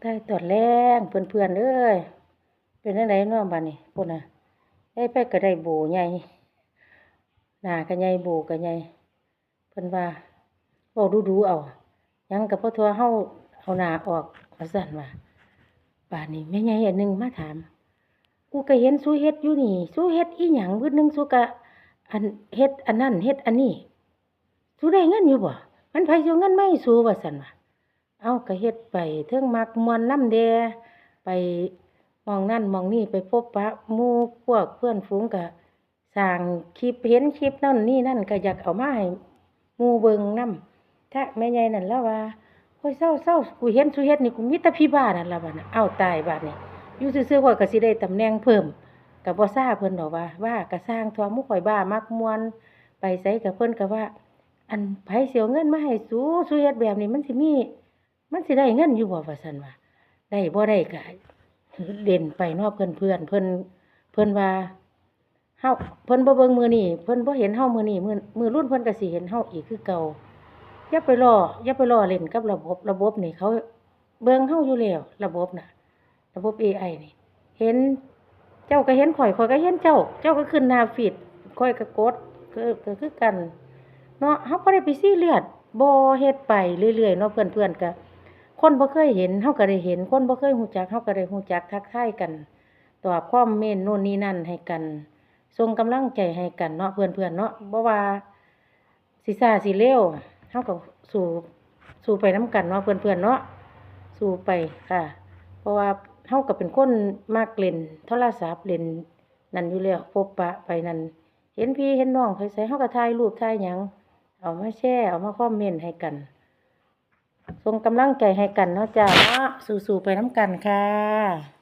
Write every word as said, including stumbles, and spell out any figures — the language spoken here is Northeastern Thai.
ได้ตอนแลงเพื่อนๆเอ้ย เป็นจั่งใดเนาะบัดนี้ พุ้นน่ะ ยายไผก็ได้โบใหญ่ หน้าก็ใหญ่ โบก็ใหญ่ เพิ่นว่า เว้าดูๆเอา หยังก็บ่ทั่ว เฮาเอาหน้าออก ว่าซั่นว่า บาดนี้แม่ใหญ่อันหนึ่งมาถาม กูก็เห็นสูเฮ็ดอยู่นี่ สูเฮ็ดอีหยัง มื้อหนึ่งสูก็ อัน เฮ็ดอันนั้น เฮ็ดอันนี้ สูได้เงินอยู่บ่ มันไผสิเอาเงินมาให้สู ว่าซั่นว่า เอ้า ก็เฮ็ดไป เทิงมักม่วนนำแด่ ไปหม่องนั้นหม่องนี้ ไปพบปะหมู่พวกเพื่อนฝูง ก็สร้างคลิป เห็นคลิปนั่นนี่นั่น ก็อยากเอามาให้หมู่เบิ่งนำ ถ้าแม่ใหญ่นั่นลาวว่า โอ้ย เซาๆ กูเห็นสูเฮ็ดนี่ กูมีแต่ผีบ้านั่นล่ะ บัดน่ะ เอ้า ตาย บัดนี้ อยู่ซื่อๆ ข้อยก็สิได้ตำแหน่งเพิ่ม ก็บ่ซ่าเพิ่นดอกว่า ว่าก็ซ่าง ทั่วหมู่ข้อยบ้ามักม่วน ไปไสก็เพิ่นก็ว่า อัน ไผสิเอาเงินมาให้สู สูเฮ็ดแบบนี้มันสิมี มันสิได้เงินอยู่บ่ ว่าซั่นว่า ได้บ่ได้ก็เล่นไปเนาะ เพื่อนๆ เพิ่น เพิ่นว่า เฮา เพิ่นบ่เบิ่งมื้อนี้ เพิ่นบ่เห็นเฮามื้อนี้ มื้อ มื้อรุ่นเพิ่นก็สิเห็นเฮาอีกคือเก่า อย่าไปล้อ อย่าไปล้อเล่นกับระบบ ระบบนี่เขาเบิ่งเฮาอยู่แล้ว ระบบน่ะ ระบบเอไอนี่ เห็น เจ้าก็เห็นข้อย ข้อยก็เห็นเจ้า เจ้าก็ขึ้นหน้าฟีด ข้อยก็กด ก็ ก็คือกัน เนาะ เฮาบ่ได้ไปซีเรียส บ่ เฮ็ดไปเรื่อยๆ เนาะ เพื่อนๆ ก็ คนบ่เคยเห็น เฮาก็ได้เห็น คนบ่เคยฮู้จัก เฮาก็ได้ฮู้จัก ทักทายกัน ตอบคอมเมนต์โน่นนี่นั่นให้กัน ส่งกำลังใจให้กันเนาะ เพื่อนๆ เนาะ บ่ว่า สิช้าสิเร็ว เฮาก็สู้ สู้ไปนำกันเนาะ เพื่อนๆ เนาะ สู้ไปค่ะ เพราะว่าเฮาก็เป็นคนมักเล่นโทรศัพท์ เล่นนั่นอยู่แล้ว พบปะไปนั่น เห็นพี่เห็นน้องไปไส เฮาก็ถ่ายรูปถ่ายหยัง เอามาแชร์ เอามาคอมเมนต์ให้กัน ส่งกำลังใจให้กันเนาะจ้าเนาะ สู้ๆ ไปนำกันค่ะ